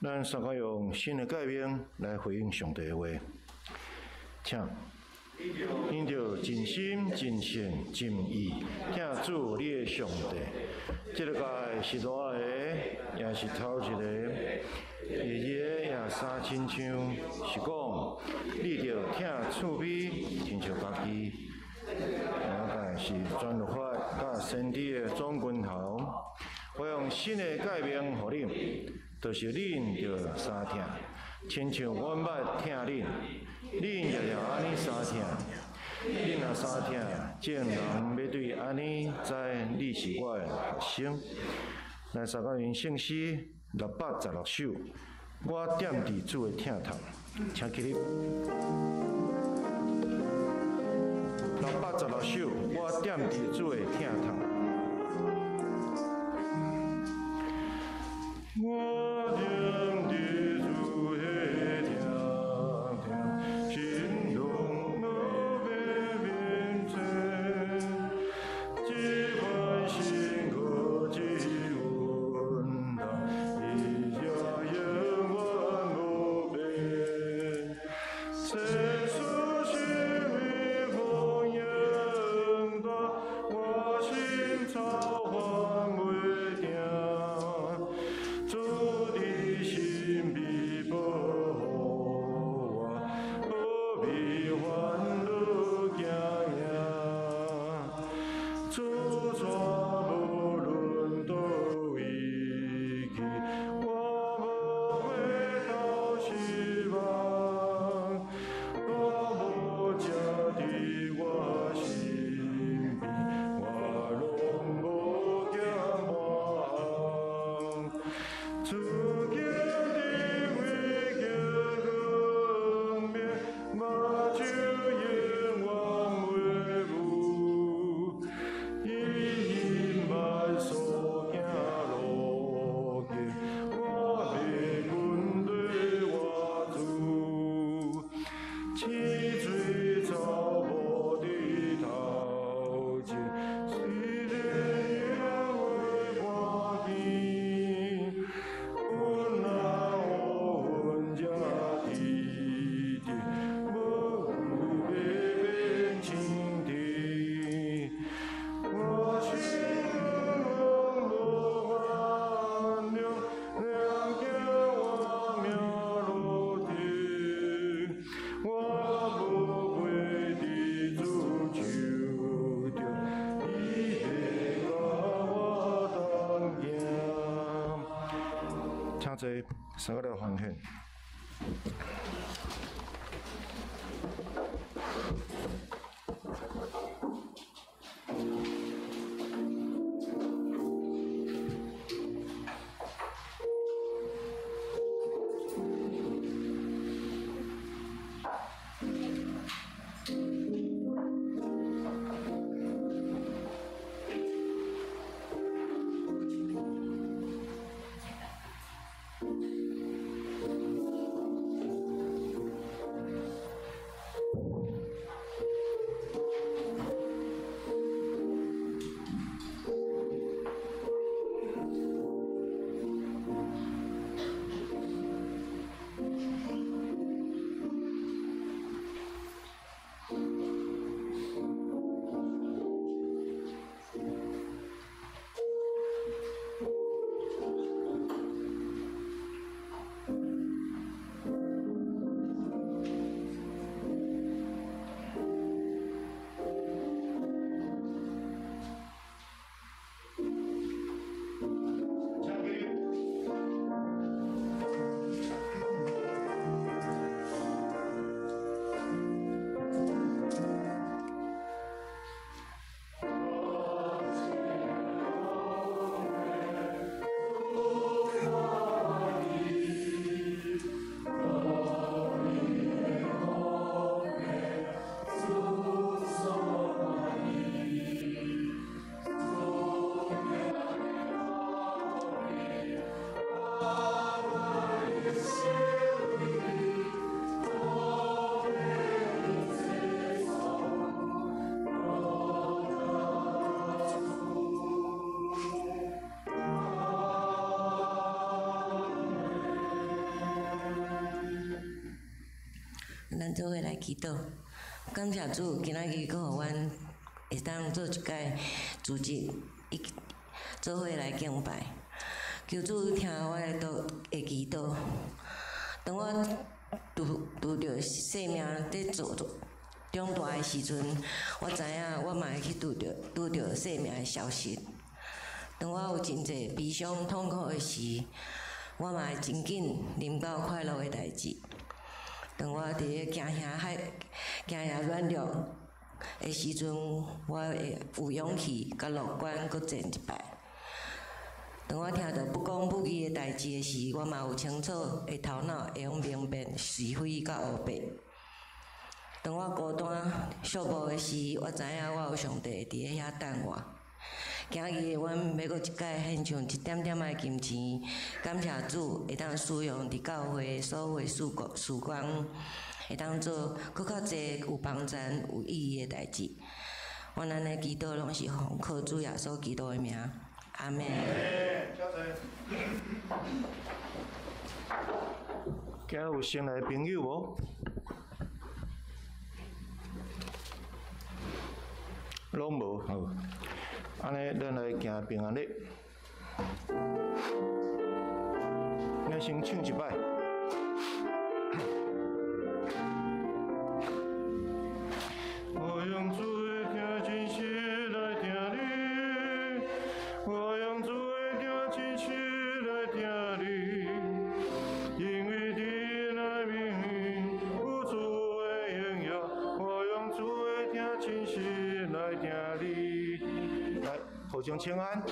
咱三個用新的誡命來回應上帝的話，請。應著盡心、盡性、盡意，疼主你的上帝。這个誡是大个，也是頭一個。第二个也相親像，是講你著疼厝邊，親像家己。兩誡是全律法佮先知的總歸頭。我用新的誡命予恁，就是恁著相疼，親像阮捌疼恁，恁也著按呢相疼。恁若相疼，眾人欲對按呢知你是我的學生。咱三個人聖詩616首，我踮佇主的疼痛，請起立。616首，我踮佇主的疼痛。我踮佇主的疼痛，心中無欲面前，這款辛苦這溫暖，伊也永遠無變。世事是微風湧大，我心操煩袂定。主佇身邊保護我，無必煩惱驚惶。主帶無論佗位去，我無回頭失望。大牧者佇我身邊，我攏無驚半項。主行佇位叫光明，目睭永遠袂霧。伊引捌所行路徑，我欲跟隨我主。溪水草木佇頭前，雖然也會看見。阮若請坐，三個來奉獻。咱做伙來祈禱，感謝主，今仔日閣予阮會當做一擺組織，一做伙來敬拜。求主聽我的禱的祈禱。當我拄拄著生命佇做做長大的時陣，我知影我嘛會去拄著拄著生命的消失。當我有真濟悲傷痛苦的時，我嘛會真緊臨到快樂的代誌。當我佇咧驚嚇海、驚嚇軟弱的時陣，我會有勇氣佮樂觀，閣戰一擺。當我聽著不公不義的代誌的時，我嘛有清楚的頭腦，會用明辨是非佮黑白。當我孤單寂寞的時，我知影我有上帝佇咧遐等我。今日阮欲閣一擺獻上一點點仔的金錢，感謝主會當使用佇教會所有的事工，事工會當做閣較濟有幫助、有意義的代誌。阮按呢祈禱攏是奉靠主耶穌基督的名，阿們。今日有新來的朋友無？攏無，好。按呢，咱來行平安禮。咱先唱一擺。我用主的聽真實來聽你，我用主的聽真實來聽你，因為佇內面有主的榮耀。我用主的聽真實來聽你。來，互相請安。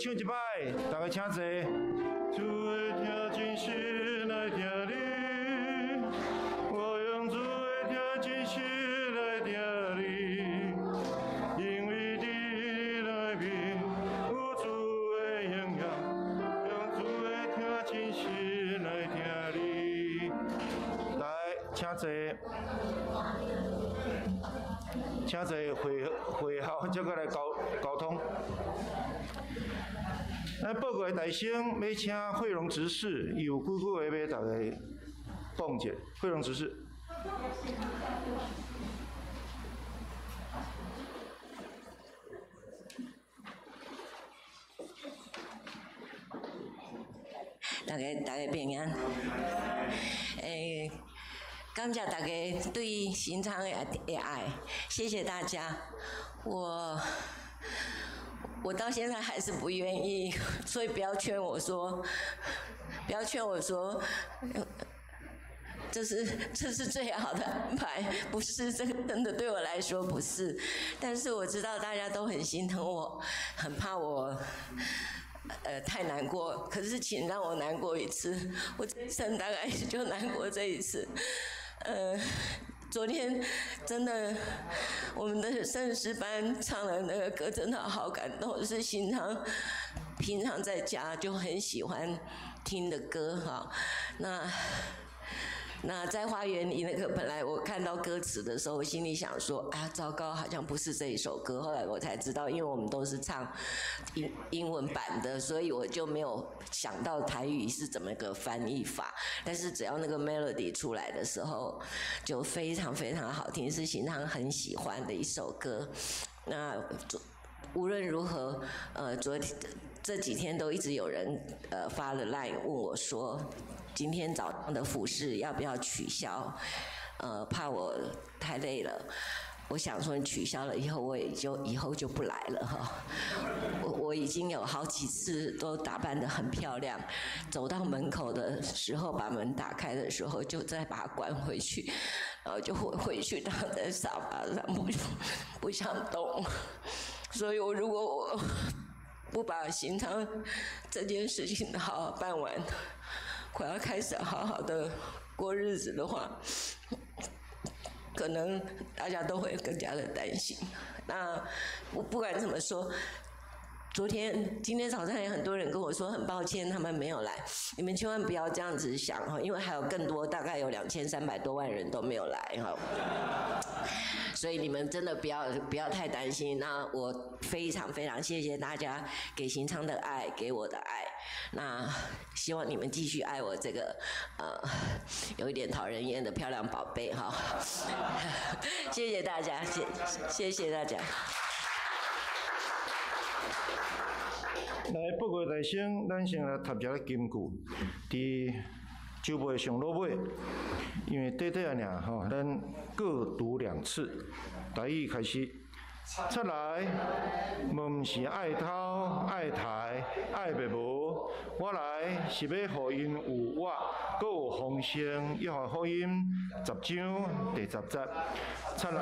唱一擺，大家請坐。主的疼真心來疼你，我用主的疼真心來疼你，因為佇你內面有主的榮耀，用主的疼真心來疼你。來，請坐。請坐會會後才閣來溝溝通。咱報告的大聲欲請惠榮執事，伊有幾句話欲大家講者。惠榮執事。大家大家平安。欸，感謝大家對新昌的愛，謝謝大家。我到現在還是不願意，所以不要勸我說，不要勸我說，這是最好的安排，不是這個真的對我來說不是，但是我知道大家都很心疼我，很怕我，太難過。可是請讓我難過一次，我這一生大概就難過這一次，昨天真的，我們的聖詩班唱的那個歌真的好感動，是平常平常在家就很喜歡聽的歌哈。那在花園裡那個，本來我看到歌詞的時候，我心裡想說啊，糟糕，好像不是這一首歌。後來我才知道，因為我們都是唱英文版的，所以我就沒有想到台語是怎麼個翻譯法。但是只要那個 melody 出來的時候，就非常非常好聽，是平常很喜歡的一首歌。那無論如何，昨天這幾天都一直有人發了 line 問我說，今天早上的服事要不要取消？怕我太累了。我想說取消了以後，我也就以後就不來了哈。我已經有好幾次都打扮得很漂亮，走到門口的時候，把門打開的時候，就再把它關回去，然後就回去躺在沙發上，不想動。所以我如果我不把行程這件事情好好辦完，我要開始好好的過日子的話，可能大家都會更加的擔心。那我不管怎麼說，昨天、今天早上也很多人跟我說很抱歉他們沒有來，你們千萬不要這樣子想哈，因為還有更多，大概有2300多萬人都沒有來哈。所以你們真的不要太擔心。那我非常非常謝謝大家給行昌的愛，給我的愛。那希望你們繼續愛我這個有一點討人厭的漂亮寶貝哈。謝謝大家，謝謝大家。來，報告大聲，咱先來讀一个金句，佇週尾上落尾，因為短短仔爾吼，咱各讀兩次。台語開始，賊來，無毋是愛偷、愛刣、愛滅無，我來是欲予𪜶有活，閣有豐盛。約翰福音10章第10節，賊來，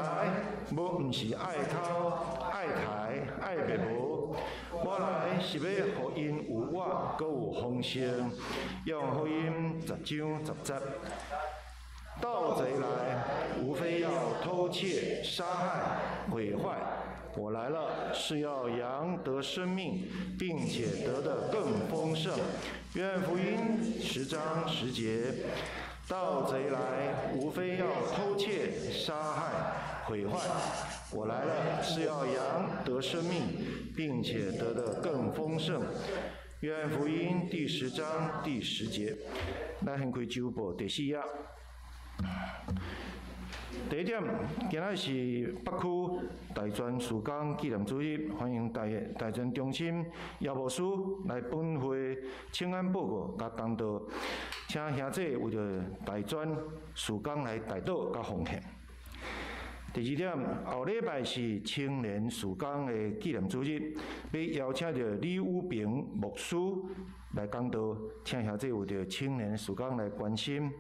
無毋是愛偷、愛刣、愛滅無，我來是欲予𪜶有活，閣有豐盛。約翰福音10章10節，盜賊來，無非要偷竊、殺害、毀壞。我來了，是要羊得生命，並且得的更豐盛。約翰福音10章10節，盜賊來，無非要偷竊、殺害、毀壞。我來了，是要羊得生命，並且得的更豐盛。約翰福音第10章第10節，咱掀開週報第四頁。第一點，今仔是北區大專事工紀念主日，歡迎大專中心葉牧師來本會請安報告佮講道，請兄弟為著大專事工來代禱佮奉獻。第二點，後禮拜是青年事工的紀念主日，欲邀請著李武平牧師來講道，請兄弟為著青年事工來關心。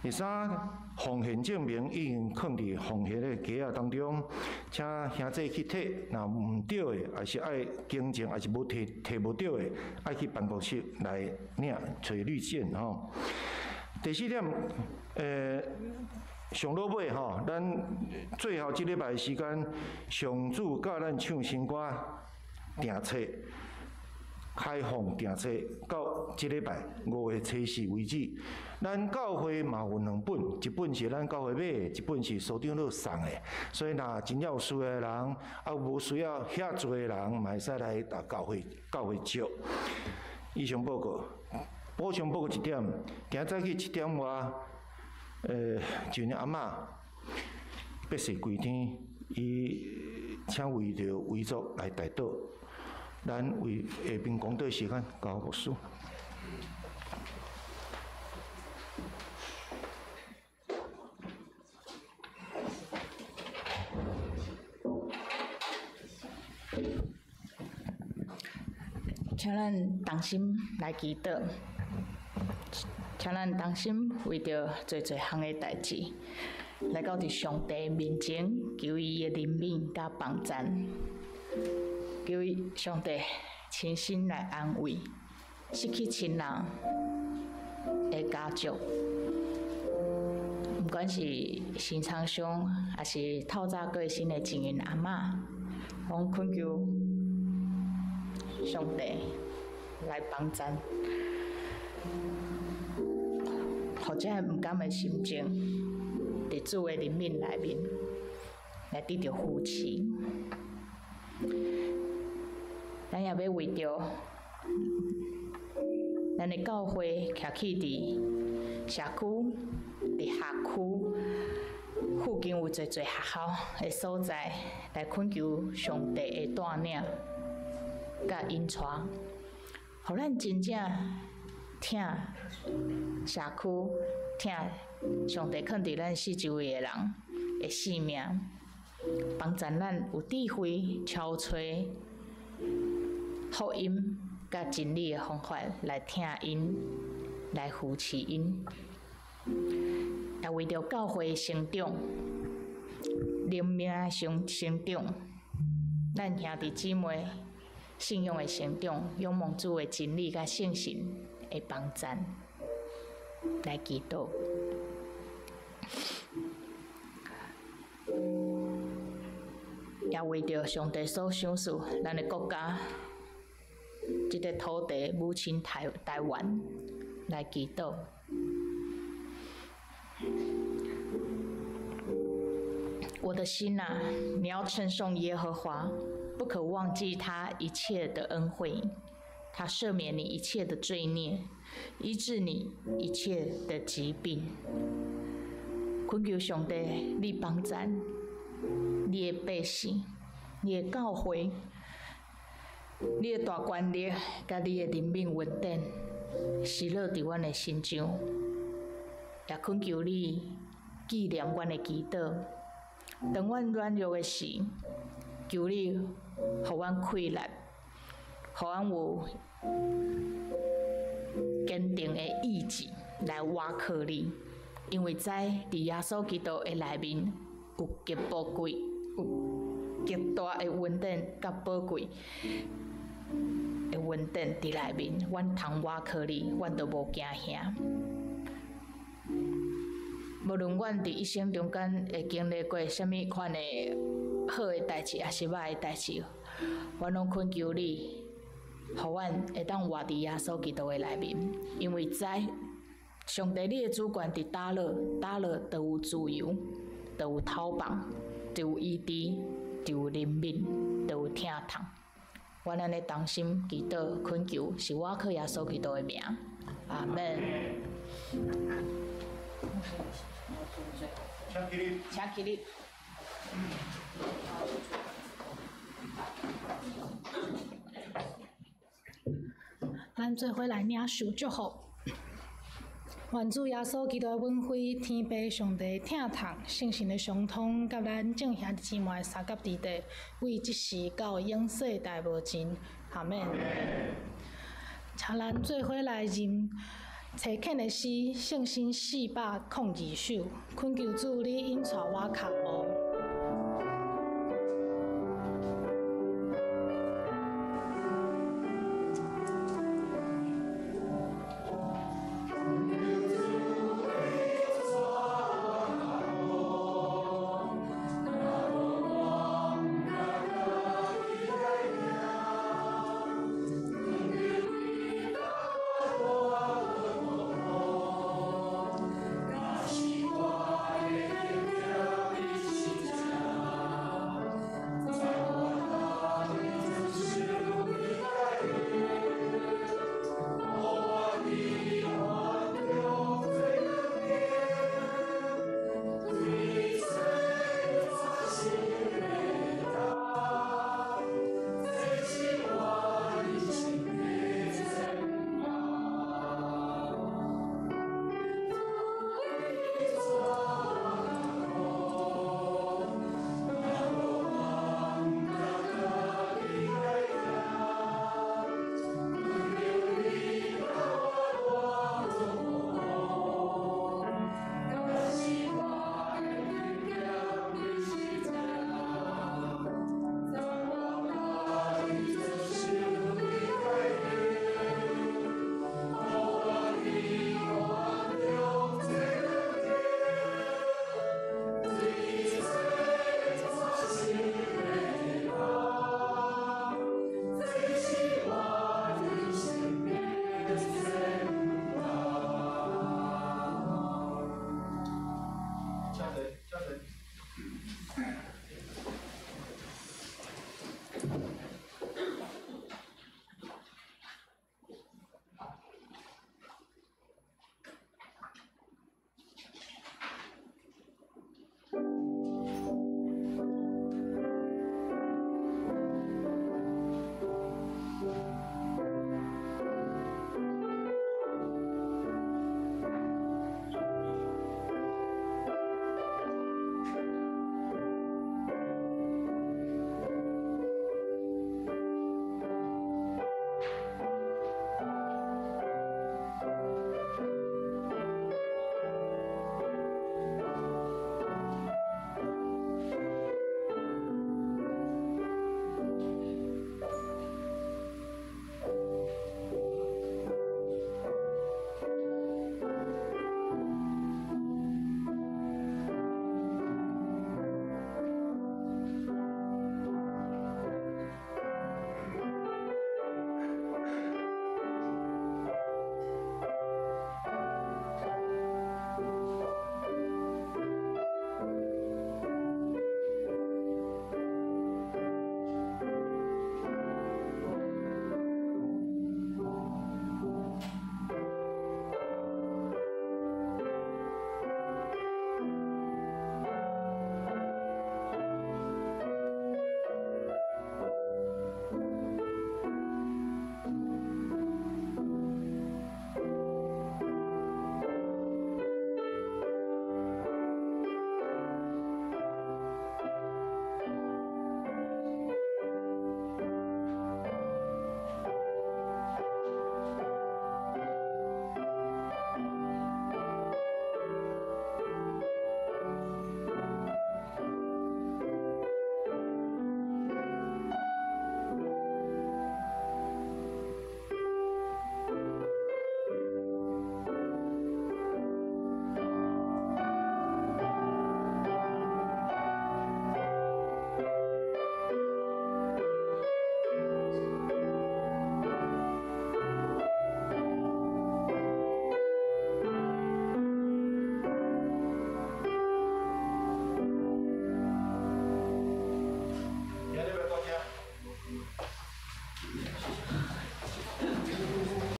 第三，奉獻證明已經囥佇奉獻的格仔當中，請兄弟去提，若毋對的，抑是愛更正，抑是無提提無著的，愛去辦公室來領揣綠箭吼。第四點，上落尾吼，咱最後這禮拜時間，上主教咱唱新歌訂冊。開放訂冊到這禮拜五月初四為止。咱教會嘛有兩本，一本是咱教會買的，一本是所長老送的。所以若真正有需要的人，啊無需要遐濟的人，嘛會使來教會借。以上報告，補充報告一點，今早起7點外，一位阿嬤八十幾天，伊請為著遺囑來代禱。咱為下邊講道時間交牧師。請咱同心來祈禱，請咱同心為著濟濟項的代誌，來到佇上帝面前，求伊的憐憫佮幫贊。求上帝親身來安慰失去親人的家屬，毋管是心創傷，抑是透早過身的情緣阿嬤，攏懇求上帝來幫贊，予這个毋甘的心情，佇主的憐憫內面來得著扶持。咱也欲為著咱的教會徛起佇社區、佇學區附近有濟濟學校的所在，來懇求上帝的帶領佮引帶，予咱真正疼社區、疼上帝囥佇咱四周圍的人的性命，幫助咱有智慧超揣福音佮真理的方法來疼𪜶，來扶持𪜶，也為著教會成長、靈命成成長，咱兄弟姊妹信仰的成長，仰望主的真理佮聖神的幫贊來祈禱。也為著上帝所賞賜咱的國家，這個土地母親台台灣來祈禱。我的心哪，你要稱頌耶和華，不可忘記他一切的恩惠，他赦免你一切的罪孽，醫治你一切的疾病。懇求上帝，你幫贊你的百姓，你的教會，你的大權力，佮你的憐憫恩典，施落佇阮的身上，也懇求你紀念阮的祈禱。當阮軟弱的時，求你予阮氣力，予阮有堅定的意志來倚靠你，因為知佇耶穌基督的內面有極寶貴、有極大的恩典佮寶貴的恩典佇內面，阮通倚靠你，阮就無驚嚇。無論阮佇一生中間會經歷過啥物款的好的代誌，抑是歹的代誌，阮攏懇求你，予阮會當活佇耶穌基督的內面，因為知上帝你的主權佇佗落，佗落就有自由，就有透放，就有醫治，就有憐憫，就有疼痛。阮按呢同心祈禱懇求，是倚靠耶穌基督的名，阿門。請起立。請起立。咱做伙來領受祝福。願主耶穌基督的恩惠、天父上帝疼痛、聖神的相通，佮咱眾兄弟姊妹相佮佇地，為這時到永世代無盡。阿們。請咱做伙來認崔健的詩，聖詩402首，懇求主你引帶我跤步。